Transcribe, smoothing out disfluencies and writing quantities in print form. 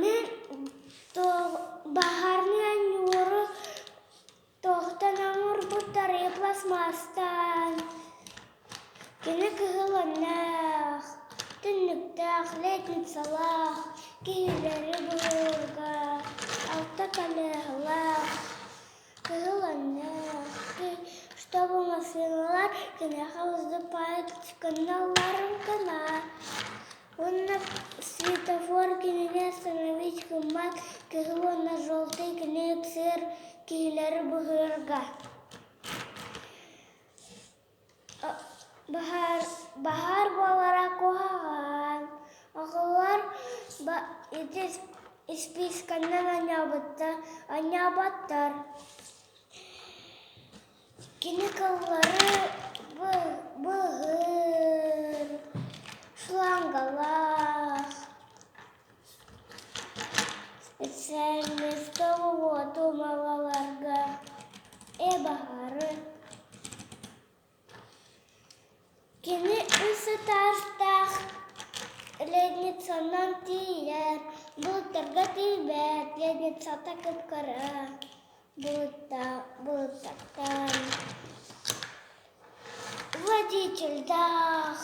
Мин баһаарынай анньууру туохтан оҥорбуттарый пластмасстан. Кини кыһыл өҥнөөх, түннүктээх, лестницалаах, киһилэри быһыырга алта колеһалаах, кыһыл өҥнөөх, чтобы массыыналар киниэхэ выступают гыналларын гына. Уонна светофор кинини остановить гыммат, кыһыл уонна желтый кини ыксыыр киһилэри быһыырга. Баһаар, баһаар буолара куһаҕан. Оҕолор ити испиискэнэн анньаабаттар. Кини кыллары быһыр, шлангалаах, специальностаах уоту умалаларга э баһаары. Кини үс этажтаах лестницанан тиийэр, былыттарга тиийбэт, лестницата кып-кыра, былыттартан. Водительдаах.